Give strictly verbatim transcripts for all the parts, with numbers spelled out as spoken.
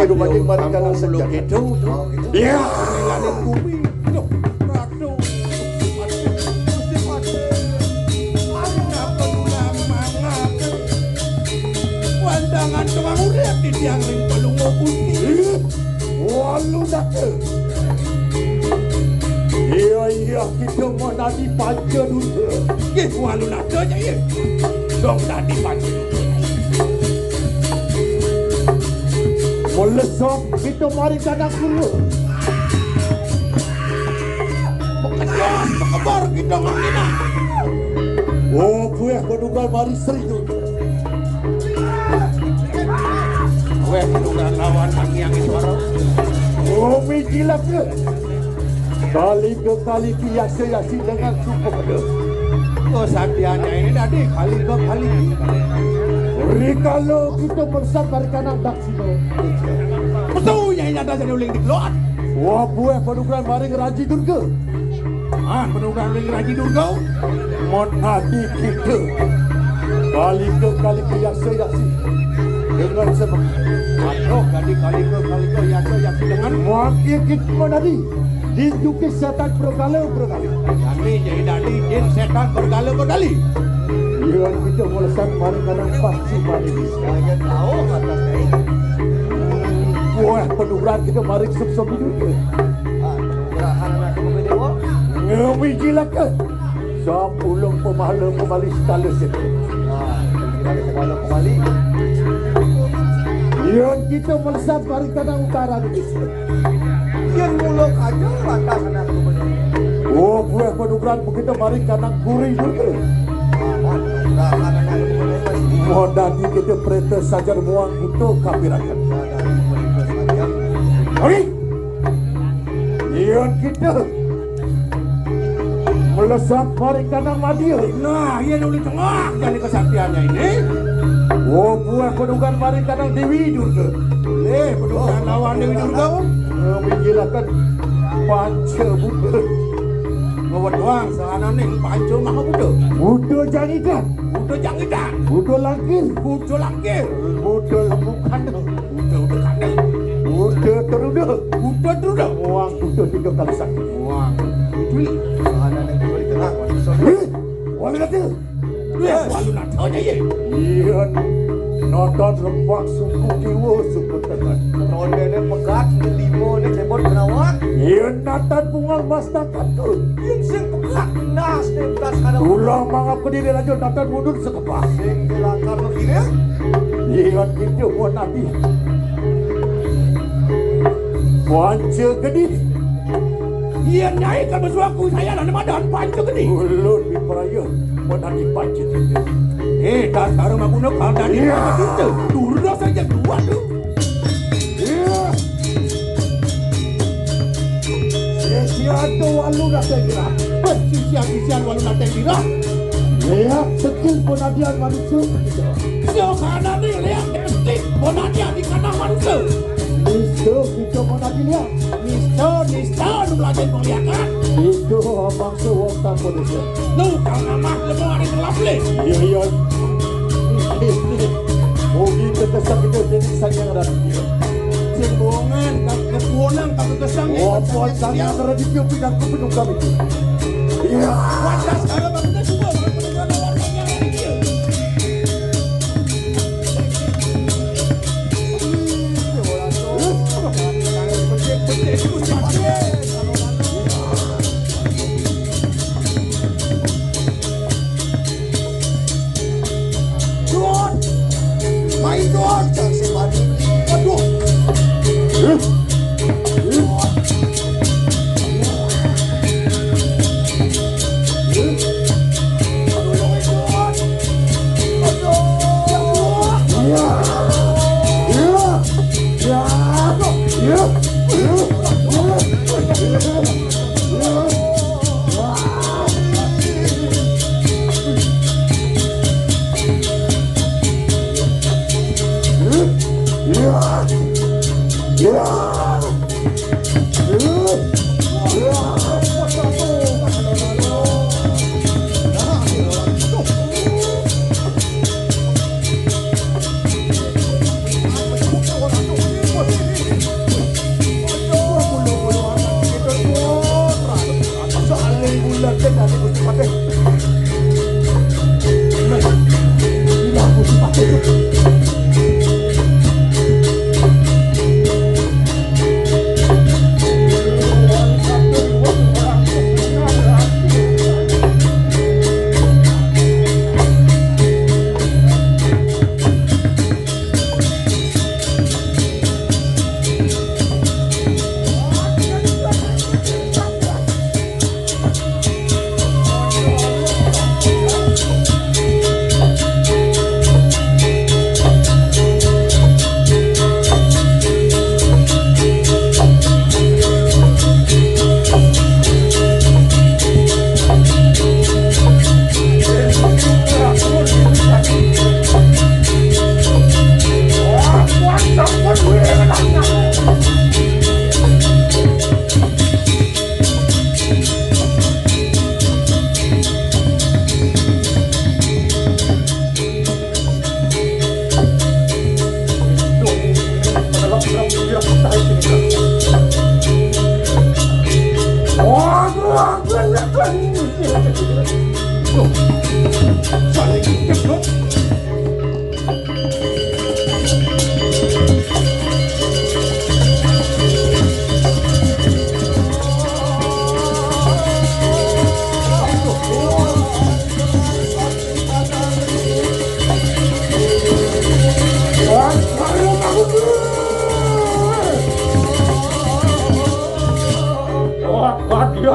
Rumah di Marikana sejak itu. Oh, gitu. Ya. Langit bumi. Duh, Ratu. Gusti Patih. Ayo, napa tulang mangap? Wandangan tukang urip di tiang ring palungguh Gusti. Walu dake. Iya, iya, kita menadi panca duta. Nggih, walu nata aja, iya. Dong tadi panca duta. Melesat kita mari kanak guru. Bekejot, bekebor kita ngomongin. Oh, buah bedugal mari serius. Weh, bukan lawan tangiang itu orang. Umi gila ke? Kali ke kali ke yasa yasi dengan suku beda. Oh, satiannya ini tadi kali ke kali. Rikalo kita meresap dari kanan dak sini. Betul, ya ini ada jadi uling di keluar. Wah, buah panugrahan maring Raji Durga. Ah, panugrahan maring Raji Durga. Mon adi kita. Kalika, kalika, yaksa, yaksi. Dengan semangat. Aduh, kali, kalika, kalika, yaksa, yaksi dengan. Muakia kita mon adi. Dijuki setan bergala, bergala. Kami jadi dadi, jin setan bergala, bergali. Iran kita melesan mari kanang pasti mari. Saya tahu kata saya. Wah, penugrahan kita mari sukses hidup. Ah, penugrahan anak kami dewa. Ngemi jilakan. Sampulung pemahala pemali sekali situ. Ah, sekali sekali pemali. Iran kita melesan mari kanang utara di Yén mula kajeng lantas anak gubernur. Oh, buah panugrahan begitu mari kanang guri guri. Aman, mudahan anak gubernur. Modadi kita perintah sajar muang butuh kapirakan. Modadi perintah sajar. Hei! Iyan kita. Melesat mari kanang madia. Nah, iya nuli tengah jadi kesaktiannya ini. Oh, buah panugrahan mari kanang Dewi Durga. Boleh, panugrahan lawan Dewi Durga. Menggilakan panca buta. Ngewet doang, sehananing panca maha buta. Buta jangidan. Buta jangidan. Buta langkir. Buta langkir. Buta lembu kandel. Buta, buta kandel. Buta teruda. Buta teruda. Muang buta tiga kali sakit. Muang. Itu. Sehananing buta di tengah. Eh, wali kata. Wah, walu natanya, ye. Iya, nonton rembak suku kiwa, suku tengah. Tondene pegat, lima ne cebot kenawak. Iya, nonton bungal mas tangkat tu. Yang sing pegat, nas ne bekas kada. Ulah mangap ke diri raja, nonton mundur sekepah. Sing dilangkar lagi ne. Iya, gitu, buat nabi. Panca gede. Iya, nyai kan bersuaku, saya lah nama dan panca gede. Ulun diperaya. Menani pancit. Eh, dasar maguna kandani. Iya. Kita. Durus saja dua tu. Iya. Sia-sia tu walu datang kira. Eh, sisian-sisian walu datang kira. Lihat skill penadian manusia. Sia kanan ni lihat teknik penadian di kandang manusia. Mister, kita penadi lihat. Nista, nista, nu belajar penglihakan. Itu abang tu wong tanpa desa. Nu, kang amah lemo ari ngelap leh. Iya, iya. Mugi kekesan kita jadi sanyang dan dia. Sing bohongan, kang ketuonan, kang kekesan. Oh, buat sanyang dan dia pindah ke penukar itu. Iya. Wadah sekarang bangunnya semua, orang penukar orang yang ada dia. Aduh.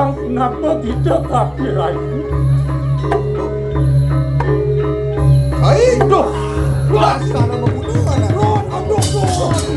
Kenapa kita kaki lagi? Aduh, dasar membunuh anak. Aduh, aduh.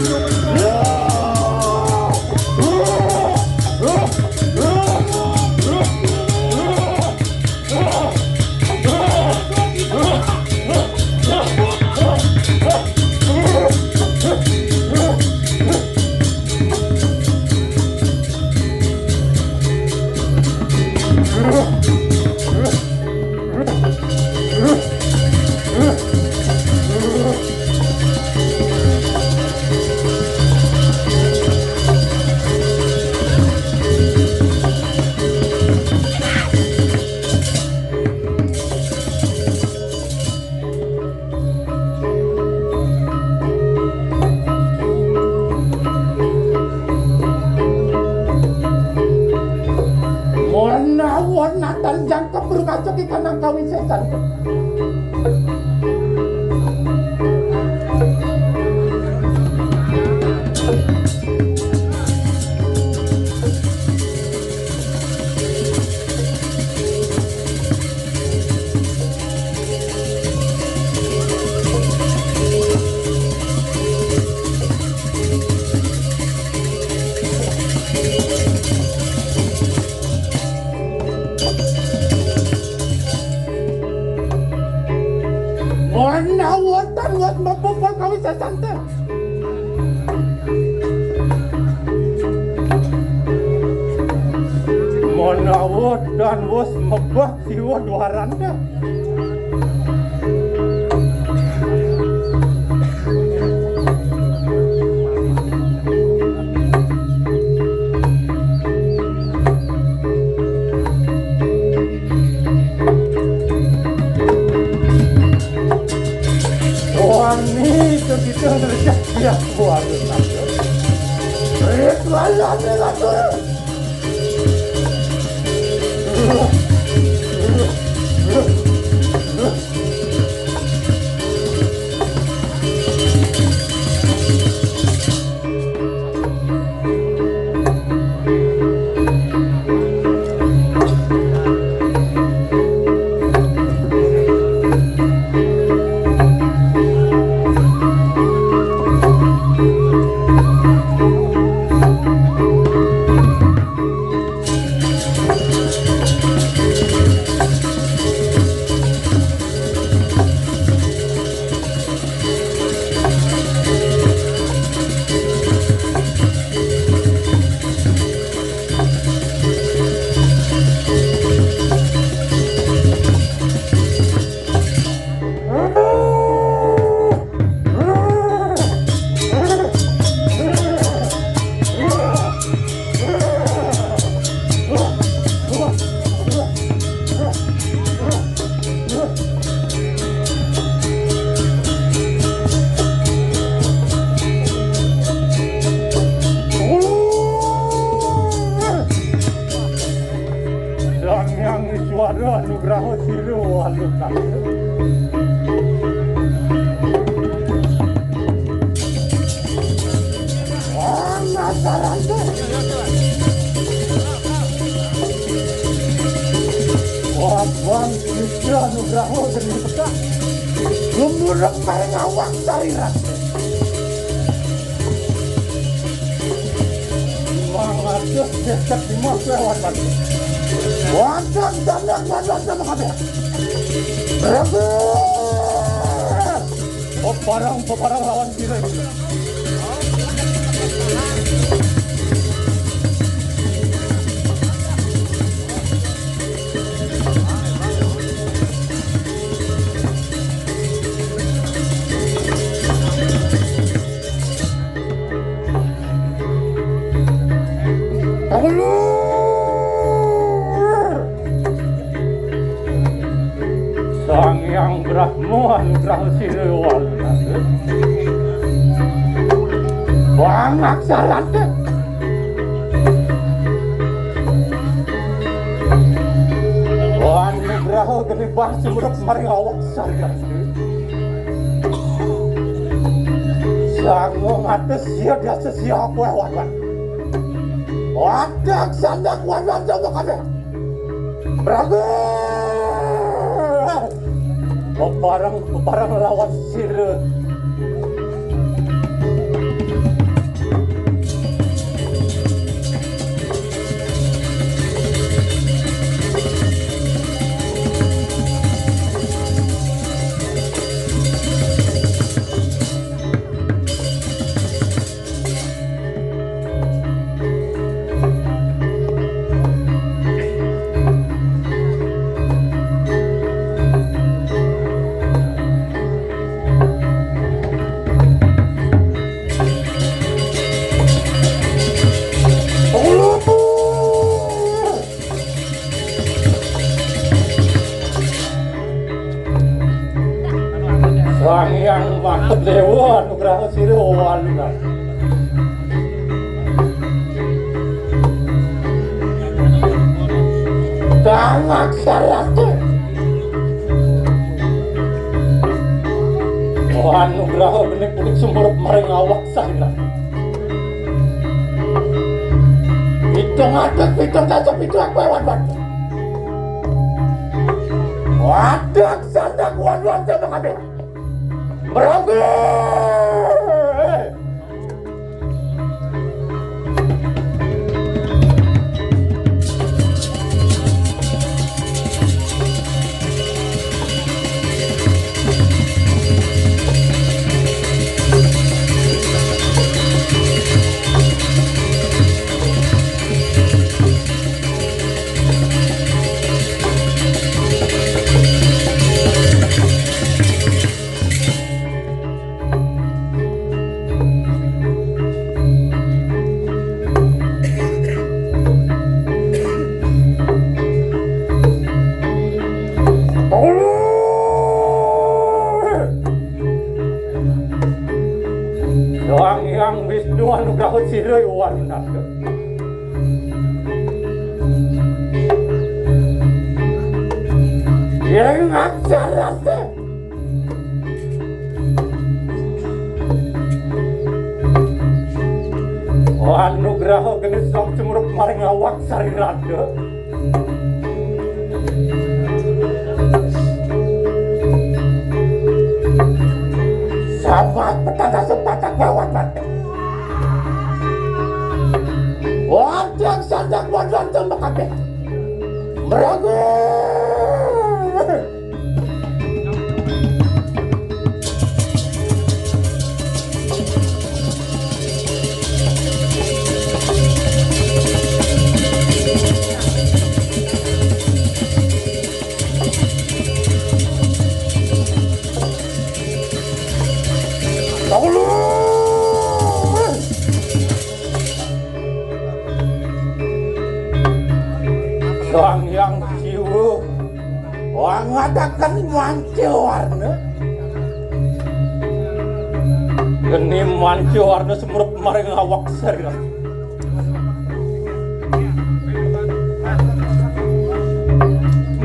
Menawa Nathan jangkep berkaca ikan nang kawisésan. Menawa wonten wit mebubul kawisésan té. Menawa dan wis mebak siwa dwaranta. Wani to kita ngerjak dia keluarga. Ritual ane latur. Sang Hyang Iswara nugraha sira walukan. Wah, nasaranta. Wah, Bang Iswara nugraha geni pekak. Gumurek paring awak sarirat. Mangatus seket lima kelewatan. Wonten tandang mandan sama kabeh. Rebut! Peparang, peparang lawan sira. Sang Hyang Brahma anugraha sira walukan. Bang aksarante. Anugraha geni bah sumrep maring awak sarjana. Sango ngates sia dasa sia kueh wawan. Wadah, sandak, wadah, coba kabeh. Prabu! Peparang, peparang lawan sira. Sang Hyang Makta Dewa, anugraha sira walunan. Tangak sarate. Anugraha geni kuning sumurup maring awak sarira. Pitung atus pitung dasa pitu aku ewan banget. Wadah, sandak, wadah, coba kabeh. Merangkul! Sang Hyang Wisnu anugraha sira walunan. Yen ngajar ate. Anugraha geni sang sumurup maring awak sarira. Sama petanda sepatak bawat mati. Wadah, sandak, wadah, tembak kabeh. Merangkul! Sang Hyang Siwa ngadaken manca warna. Geni manca warna sumurup maring awak sarira.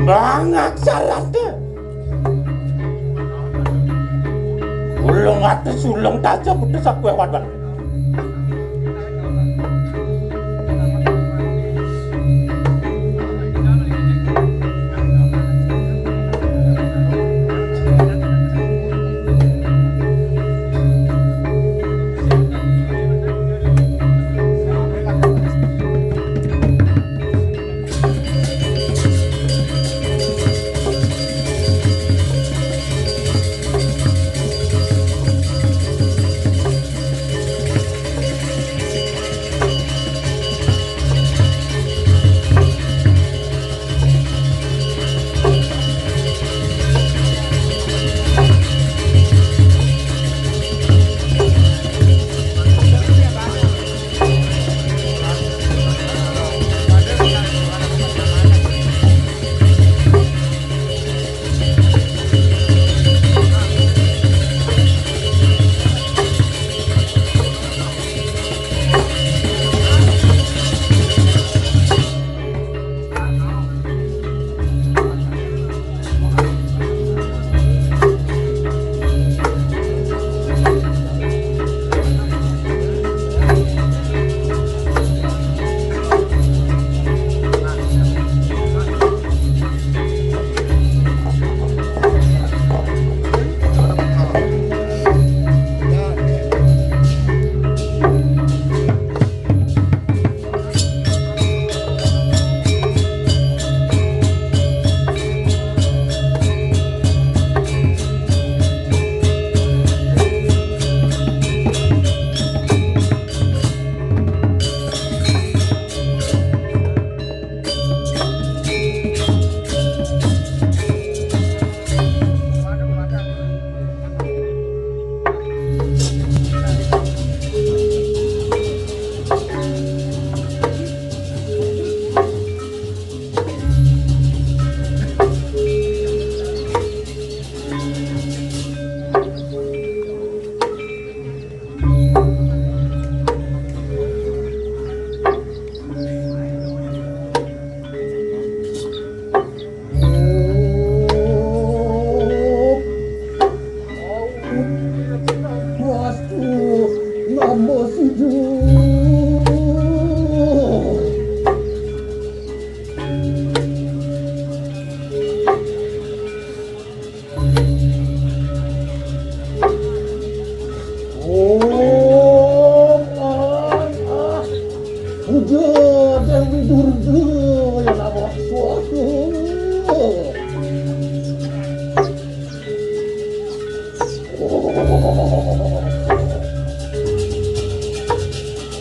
Bangak sarate. Ulung atus ulung taja putus aku ewan.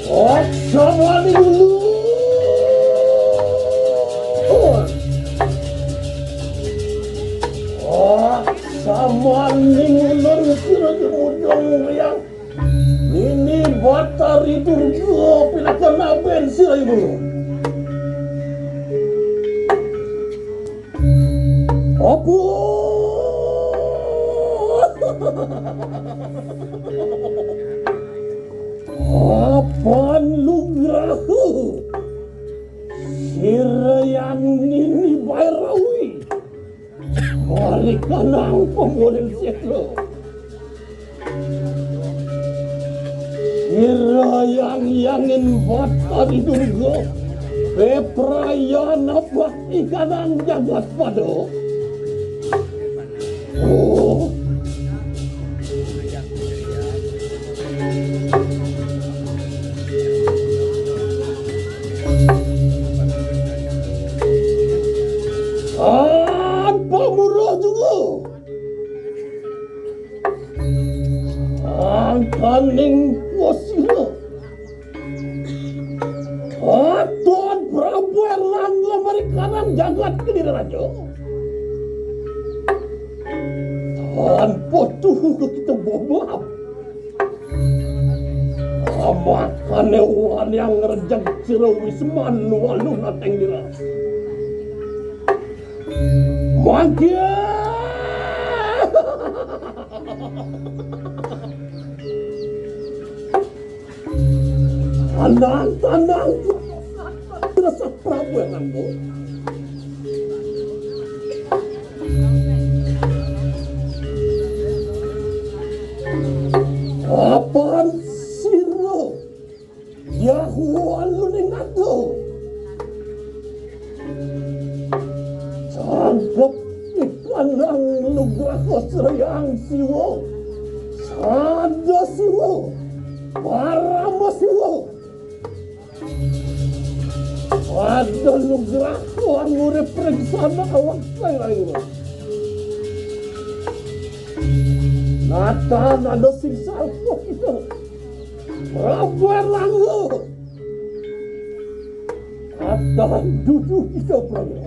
Aksa maning ulun. Aksa maning ulun sira jumujung riang. Nini Batari Durga pinaka naben sira ibu. Apa? Apan lugrahu sira yang nini Bairawi. Mari kanang pamulin sitlo. Sira yang yangin Batari Durga, peprayan apa ikanan jagat pada? Oh. Apa murah juga? Angkaning wasila. Aton Prabu Erlangga marikanan jagat Kediri Raja. Tanpa tuhu ke kita bobab. Amakane wan yang ngerjag cira wisman walu nateng dira. Mangkia. Tanang, tanang. Rasa Prabu yang ngamuk. Apan sira Yahwa luning atu. Cangkep ipandang lugraha sira yang siwa. Sada siwa. Parama siwa. Pada lugraha ngurip rengsana awak lain-lain. Natan ada sing salpuh kita. Prabu Erlangga. Atan dudu kita, Prabu.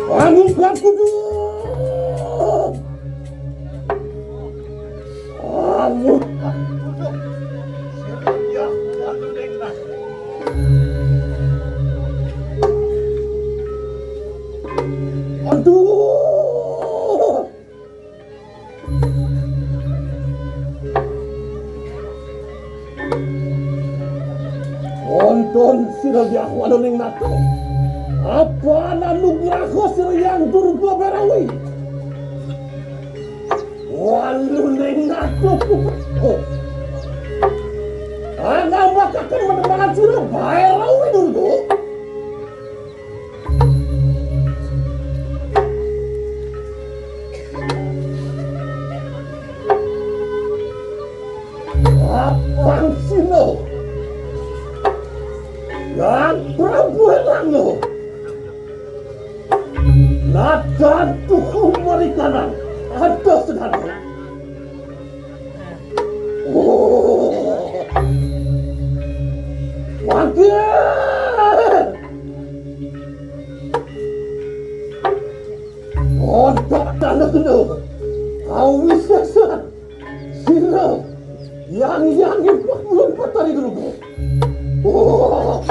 Anu Prabu. Anu Prabu. Aduh. Wonten sira diah waluning natu. Apa anu graha sira yang Durga Berawi? Waluning natu. Oh. Ana makaken menemangan sira Berawi Durga. Apang sino yang Prabu Erlangga. Nadan tuhu marikanan ada sedana. Oh. Panggil. Kontak tanah kena. Awis dasar. Sira. Yang yang impah belum patari dulu. Oh.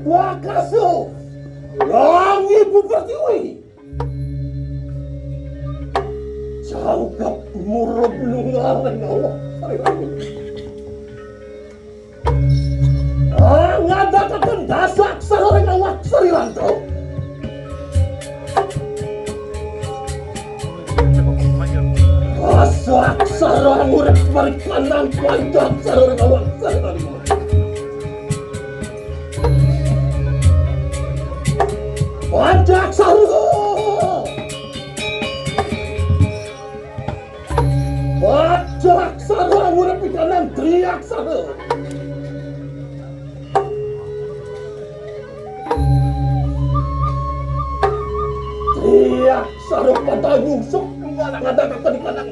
Wakaso, langi bu pertiwi. Jangkep murub nungaring awak. Ngandhakaken dasa aksara ring awak Sri Lanto. Dasa aksara ngurip marikandang panca aksara ring awak Sri Lanto. Panca aksara. Panca aksara ngurip ikanan tri aksara. Tri aksara patayung sok ngandhakaken ikanan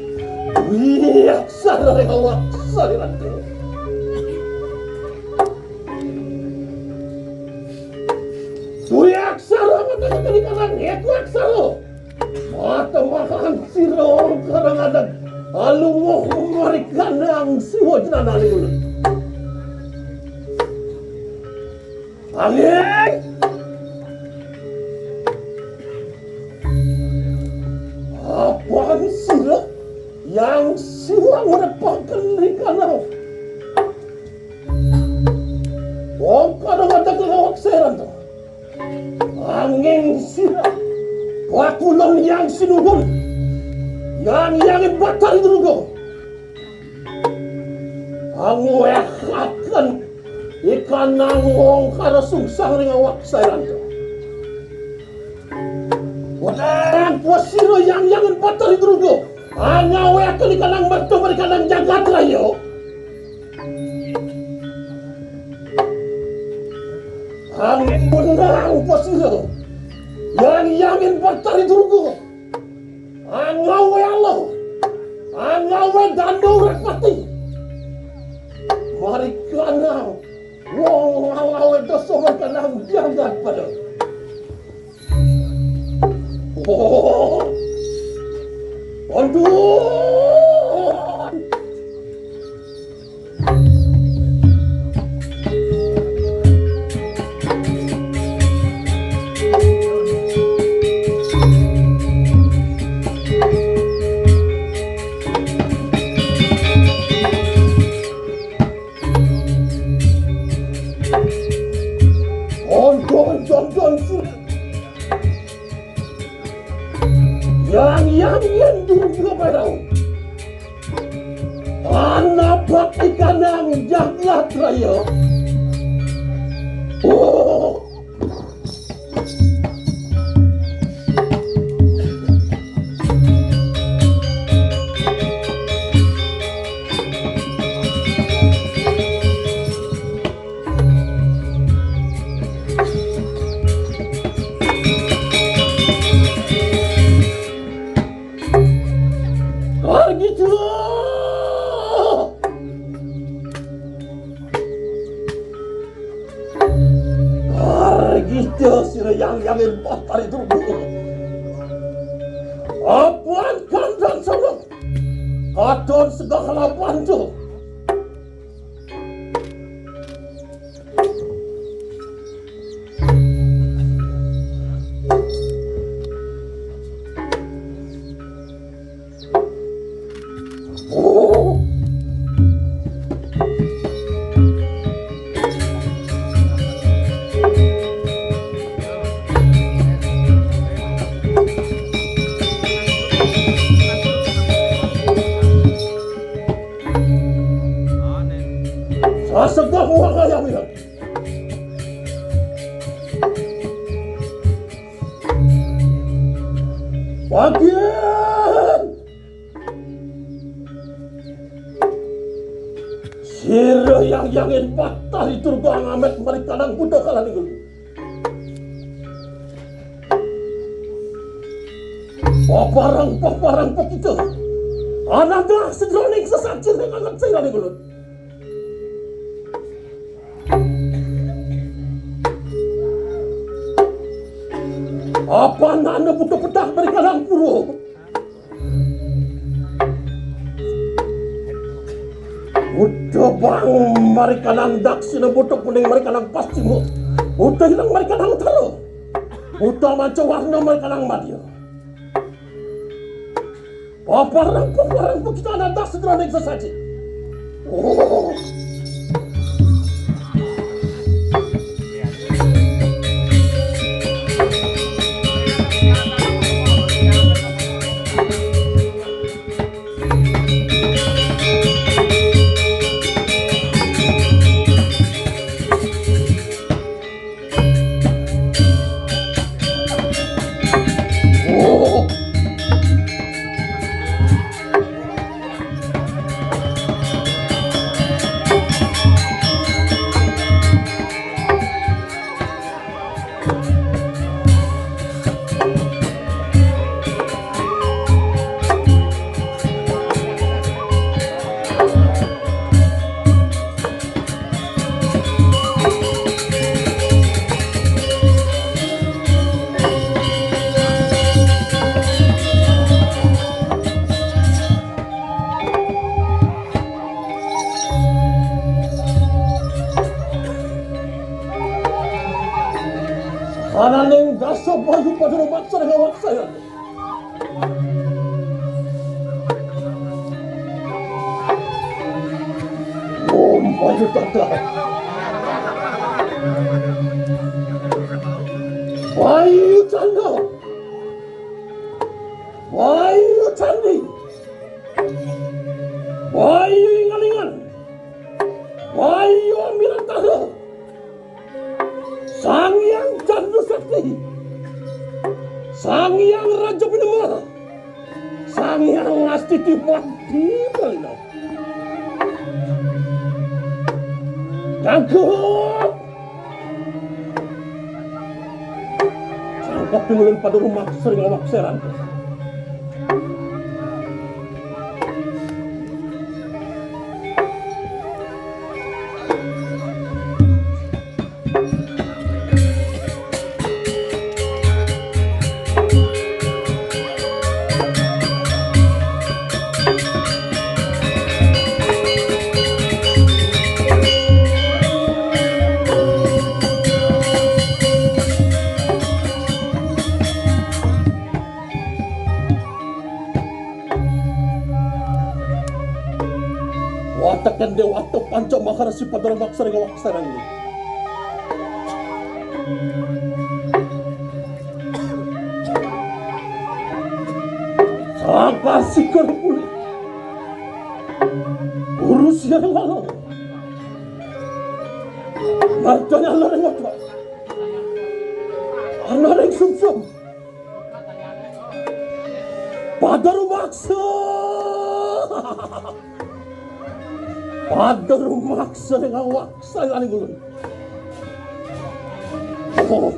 dwi aksara ring awak Sri Lanto. Dwi aksara ngandhakaken ikanan ngetu aksara. Matemahan sira karang adat alunguh marikandang siwa jenengan ulun. Angin. Apan sira yang siwa ngrepaken rikana. Wong kada ngadak lawak seran to. Anging sira, pakulon yang sinuhun, yang yangin batari druga. Angwehaken ikanang wong kara sungsang ring awak sairanta. Wadang pasira yang yangin batari druga. Angwehaken ikanang merta marikanang jagat raya. Angin menang pasira. Yang yangin batari druga. Angawe Allah, angawe Danu Repati. Marikana wong angawe dosa marikana jagat pada. Oh. Aduh. Onton, onton, onton. Yang, yang, yang dulu juga padau. Anak bak ikanang jagat raya. Oh. Argita! Argita sira yang yangin batari druga. Apan kandang sawang. Katon segala bantu. Sasebah wangayang lihat. Bagian sira yang yangin batari druga ngamet marikandang buta kalah ning ulun. Paparang, paparang pakita. Anangah sejeroning sesajen ring angan saira ning ulun. Apan ana buta pedah marikandang pura. Buta bang marikandang daksina, buta kuning marikandang pascima. Buta ilang marikadang taro. Buta manca warna marikadang madia. Paparang, paparang, pakita na das drone sasaji. Oh. Ananing dasa bayu pada rumat sareng awak saya. Om bayu tata. Bayu canda. Bayu candi. Bayu ingalingan. Bayu amiratara. Sang Hyang Candu Sakti. Sang Hyang Raja Pinema. Sang Hyang Astiti Mati Kalina. Cangkep. Cangkep tumulun pada rumak sering awak seran. Wataken Dewata Panca Maharasi pada rumak sering awak seran. Sapa sikar pulih? Urus yang lalu. Martanya larang apa? Ana ring sumsum. Pada rumaksa. Pada rumaksa ring awak sayaning ulun. Oh.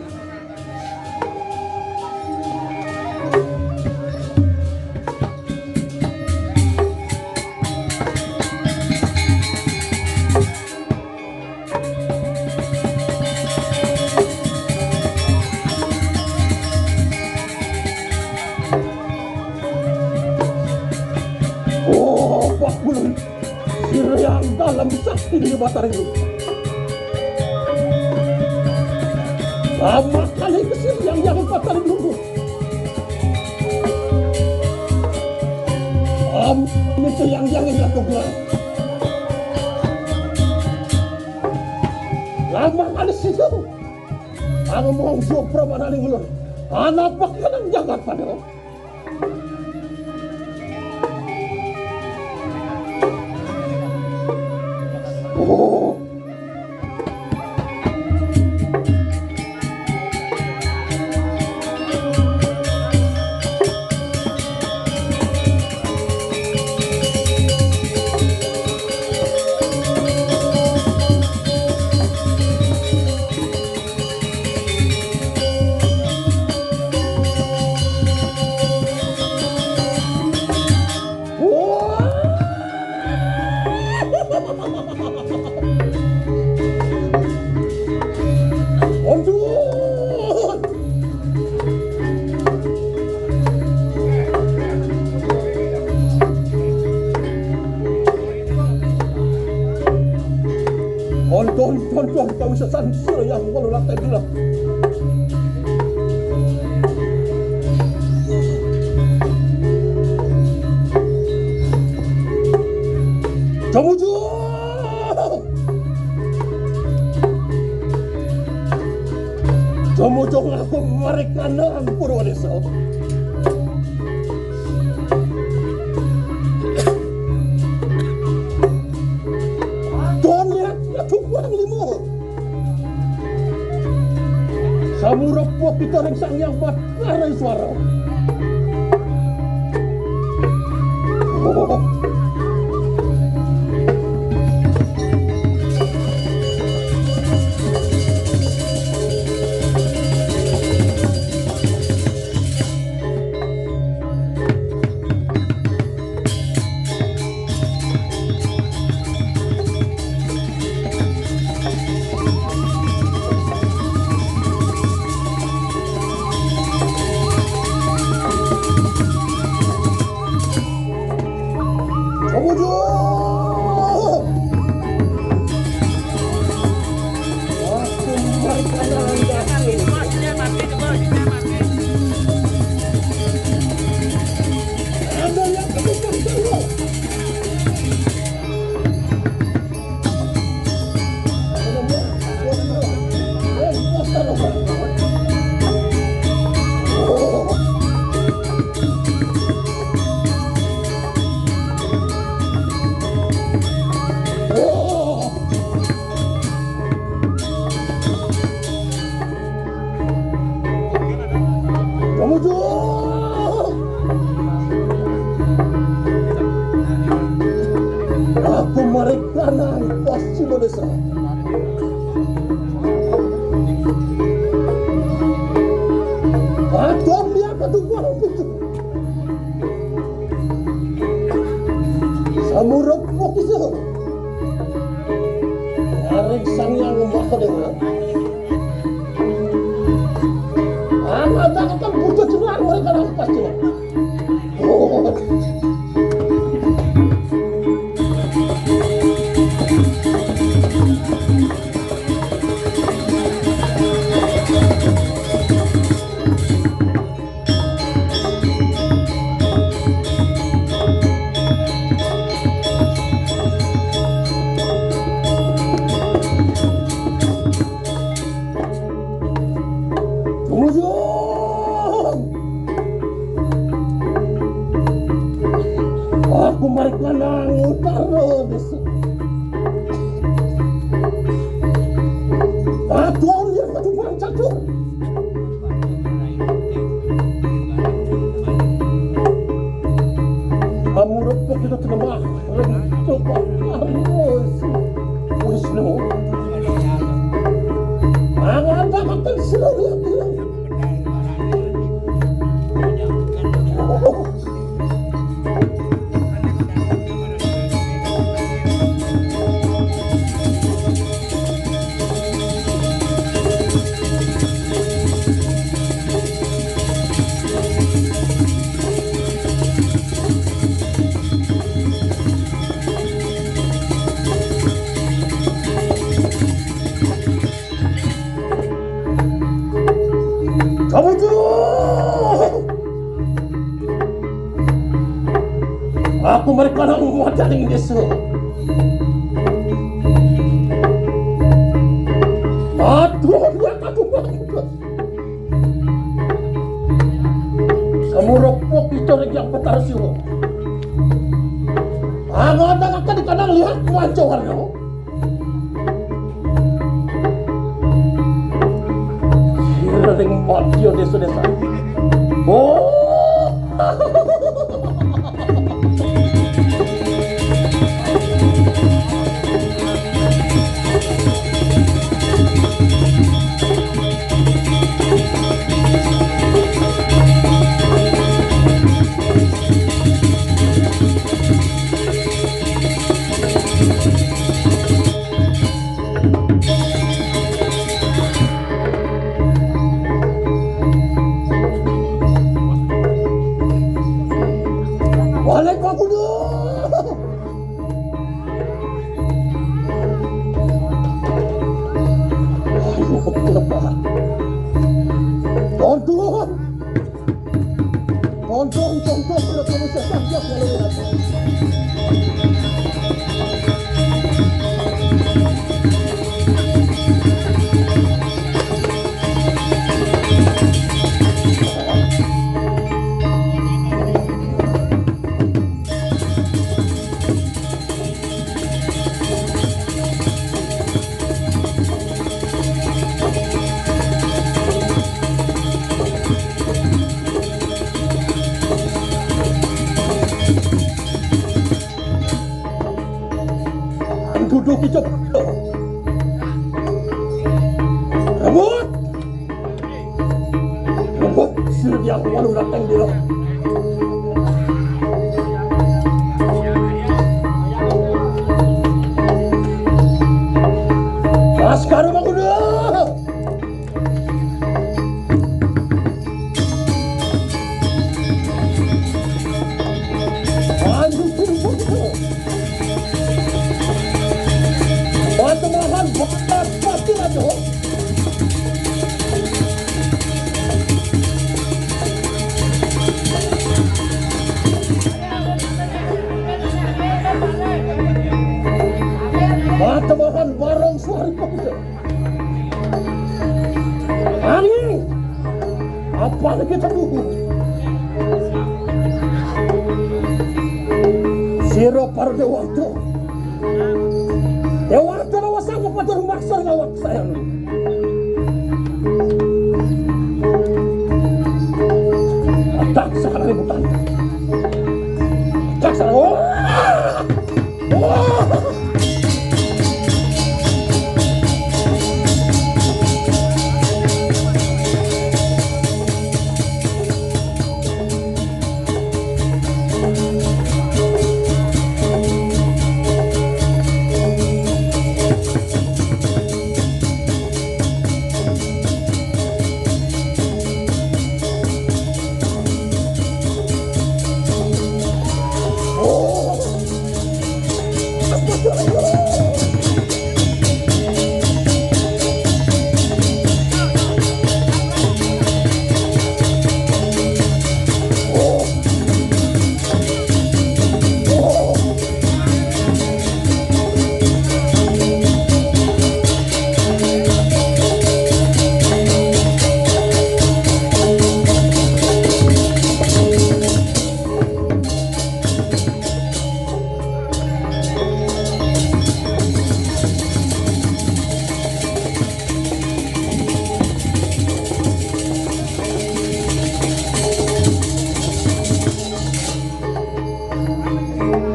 Oh, Pak Guru. Sira yang dalam sakti di Batara Guru. Lama kali kesir yang yang Batara Guru. Am, itu yang yang yang aku bilang. Lama kali situ. Aku mau jopra mana nih ulun. Anak pakai jagat pada. Konco kami sesan sira yang walu lantai dua. Jamuju. Jamuju ngaku mereka nang Purwa Desa. Don lihat, aduh, kurang lima. Samurep kita ring Sang Hyang Batara Iswara. Aku mereka nang Purwa Desa. Aduh, dia kedua itu. Samurep kok bisa. Narik Sang Hyang Maha Dewa. Aku tak akan butuh cerah mereka nampak cerah. Oh. Aku mereka nang utara desa. Aduh, dia satu bang catur. Kamu repot kita cenemah. Coba harus Wisnu. Mangan bakal selalu yang bilang. Kamu tuh! Aku mereka nang muat dari desa. Aduh, dia aku banget. Kamu repot itu lagi yang petar sih. Anak-anak akan dikandang lihat mancohannya. Sira ring madya desa-desa. Oh. Rebut! Rebut! Sira dia aku walau datang dia. Pas karo aku dah. Barong suari. Ani, apa lagi temu? Sira para dewata. Dewata lawas aku pada rumah saya ngawak saya. Tak salah rebutan. Tak salah. Oh!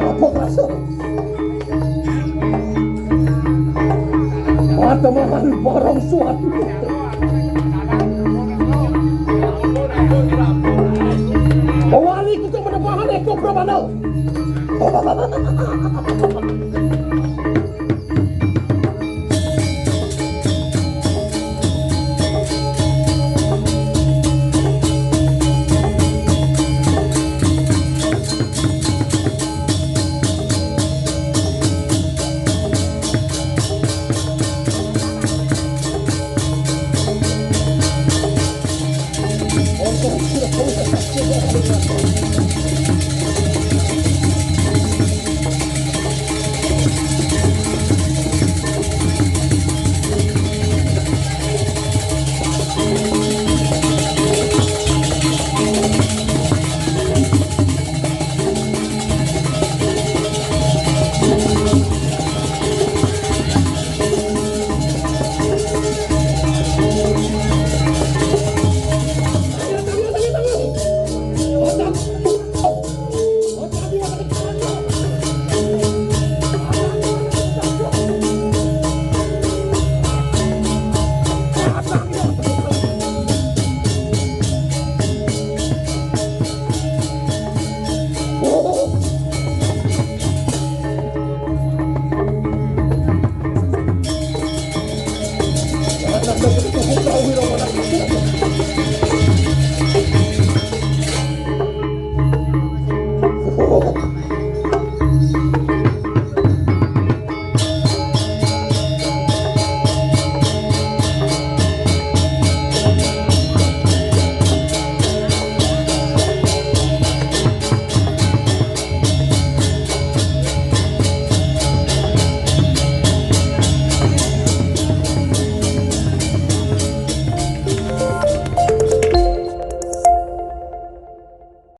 Apa rasa? Mata mahal barang suatu. Wali kita menemukan Eko Prabana.